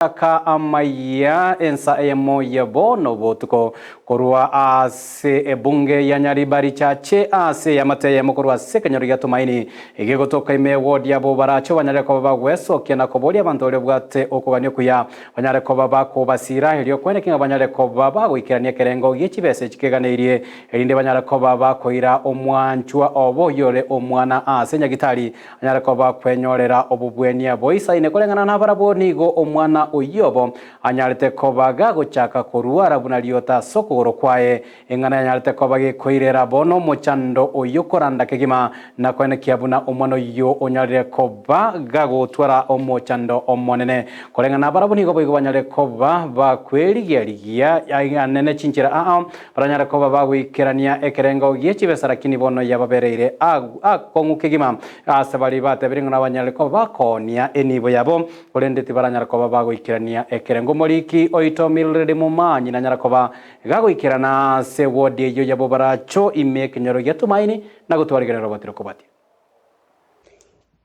Aka amayia ensa eyemo ya bono botuko korwa ase ebunge ya Nyaribari Chache ase eamate eyemo korwa ase ekenyoro gia Tumaini egegotoka ime eward ya Bobaracho banyare koba bagwesokia na koboria abanto baria babwate okogania okuya banyare koba bakobasira erio kweneki ng'a banyare koba bagoikerania ekerengo gie chibesa echi keganeirie erinde banyare koba bakoira omwanchwa obo oyore omwana ase nyagitari Anyare koba kwenyorera obobwenia boisaine koreng'ana nabarabwo, nigo omwana oyio obo anyarete koba gagochaka korwara buna riota ase okogoro kwaye. Eng'ana yanyarete koba gekoirera bono omochando oyio koranda kegima, na koenekia buna omwana oyio onyarire koba gagotwara omochando omonene. Koreng'ana nabarabwo nigo boigo banyare koba bakwerigia-rigia anene chinchera ao Baranyare koba bagoikerania ekerengo gie chibesa lakini bono yababereire akong'u kegima ase baria batebire ng'a nabanyare koba bakoonia enibo yabo, korende tibaranyara koba bagoikerania ekerengo. Omoriki oito Mildred Momanyi nanyara koba gagoikerana ase ward eyio yabo baracho ime ekenyoro gia Tumaini na gotwarigereria Robert Rokobati.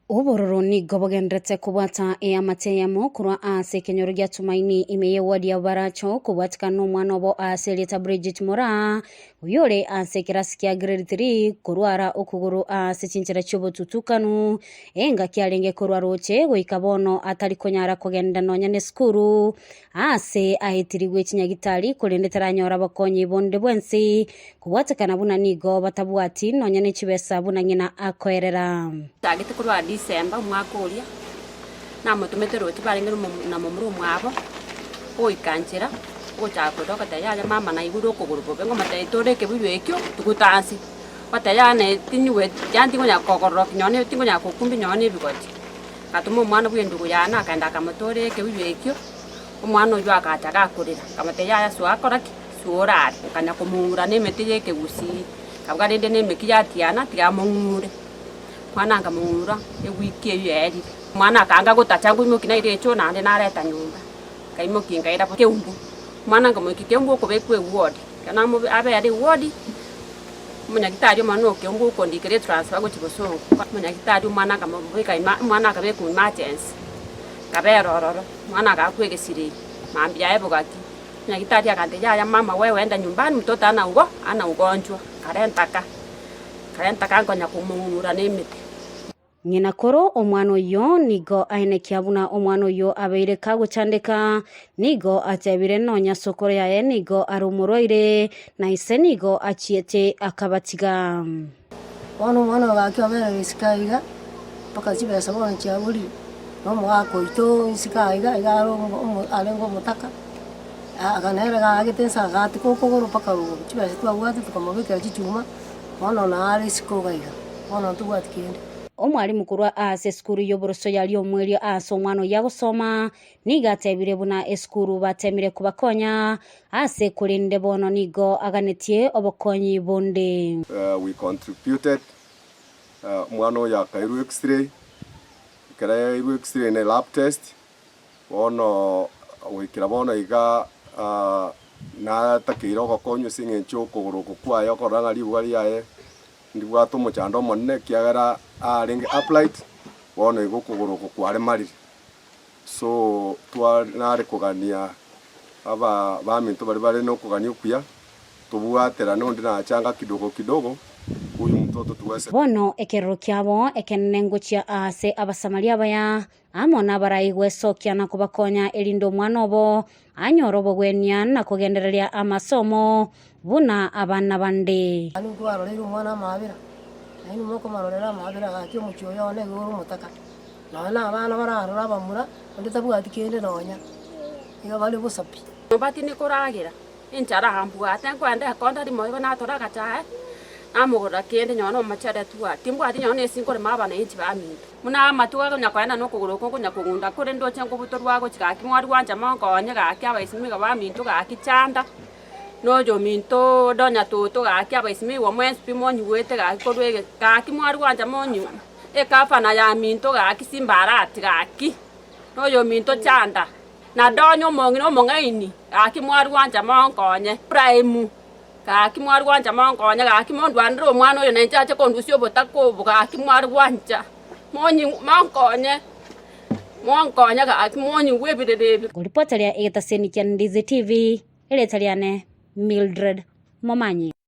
Obororo nigo bogenderete kobwata eamate eyemo korwa ase ekenyoro gia Tumaini ime y'eward ya Baracho kobwatikana nomwana obo ase erieta Bridget Moraa oyore ase ekerasi kia grade 3 korwara okogoro ase chinchera chiobotutukanu engaki arenge korwa roche goika bono atari konyara kogenda nonya nesukuru Aase aetirigwe chinyagitari, korende taranyora bokonyi bonde bwensi, kobwatekana buna nigo batabwati nonya ne chibesa buna ng'ina akoerera. Chagete korwa December omwaka oria, namotomete roche barenge na momura omwabo, ogoika nchera, ogochaka korera ogoteba yaya mama naigure okogoro bobe, ngomotebia tore ekebuyu ekio tugutanse, ogoteba yaya naye tinyigweti yaani tingonyara kogororokia nonye tingonyara gokumbia nonye na ebigoti. Agatoma omwana bw'endugu yane, akaenda akamotoora ekebuyu ekio, omwana oyio agacha gakorera, akamotebia, Yaya soa kora ki? Soa orare. Nkanya komong'ura nemete y'ekegusii, nkaboka rende nemeki yatiana, tiga among'ure. Omwana nkamong'ura, ewiki eyio yaerire. Omwana akaanga gotacha nkoimokia naira echoo naende nareta nyomba, nkaimokia nkaira keumbu. Omwana nkamoikia keumbu okobekwa eward, ekero namobe abere eward. Omonyagitari omonene o Keumbu okondikera etransfer gochia bosongo, omonyagitari omwana akamobeka ime omwana akabekwa emergency, akabera ororo, omwana agakwa egesireri, mambia yaye bogaki. Omonyagitari agantebia yaya mama wewe enda nyumbani mtoto hana ugo hana ugonjwa, karenta ka, karenta ka nkonya komong'ura na emete. Ng'ina koro omwana oyio nigo aenekia buna omwana oyio abeire kagochandeka, nigo atebire nonya sokoro yaye nigo are omorwaire, na ise nigo achiete akabatiga. Bono omwana oyo gaki obeire isiko aiga, mpaka chibesa bono chiaborire, na omogaka oito isiko aiga iga are omo arenge omotaka, aka nere gaagete nse agatika okogoro mpaka rogoro, chibesa twabwate tokamobekera chichuma. Bono nare isiko iga iga, bono ntobwati kende. Omwalimu korwa ase esukuru y'oboroso ya Riomwerio ase omwana oyio agosoma, nigo atebire buna esukuru batemire kobakonya ase korende bono nigo aganetie obokonyi bonde. We contributed, omwana oyo akairwa x-ray, ekero airwe x-ray ne lab test, Bono goikera bono iga natakeire ogokonywa ase engencho y'okogoro oko kwaye okorora ng'a ribuga riaye ndibwate omochando omonene ekiagera arenge upright, bono iga okogoro oko kwaremarire. So twa nare kogania aba baminto baria bare nokogania okuya, tobwaterane onde nachanga kidogo kidogo, huyu mtoto tuweze. Bono ekerero kiabo ekenene ngochia aase Abasamaria abaya, Amo nabaraigwesokia na kobakonya erinde omwana obo anyore obogwenia na kogendereria amasomo buna abana bande. Naende ntwaroreire omwana amaabera, na inwe mokomarorera amaabera gaki omochie oyo one iga ore omotaka. Nonya na abana bararore abamura, onde tabwati kende nonya, iga bare bosa pi. Nyomba tindi koragera, Enchara ambwate, nkoenda ekonda rimo igo natora agachae, namogorera kende nonye na omochere twari. Timbwati nonye na esi nkorema abana inche baminto. Buna amatuko akonya koenda na okogoro oko nkonya kogunda kore ndoche nkobutorwa agochia gaki mwari gwancha monkonye gaki abaisimiga baminto gaki chanda, na oyominto donya toto gaki abaisimiga mwensi pi monyigwete gaki korwa ege gaki mwari gwancha monyi ekafana yaminto gaki simbarati gaki, na oyominto chanda. Na Donya omong'ina omong'aini, gaki mwarwancha monkonye. Efraimu, gaki mwarwancha monkonye, gaki mondwanere omwana oyo na inche ache kondusia obotaka obo, gaki mwarwancha monyi monkonye. Monkonya gaki monyigwe ebirero ebi. Ngoripoteria egetaseni kia Ndizi TV, erieta riane Mildred Momanyi.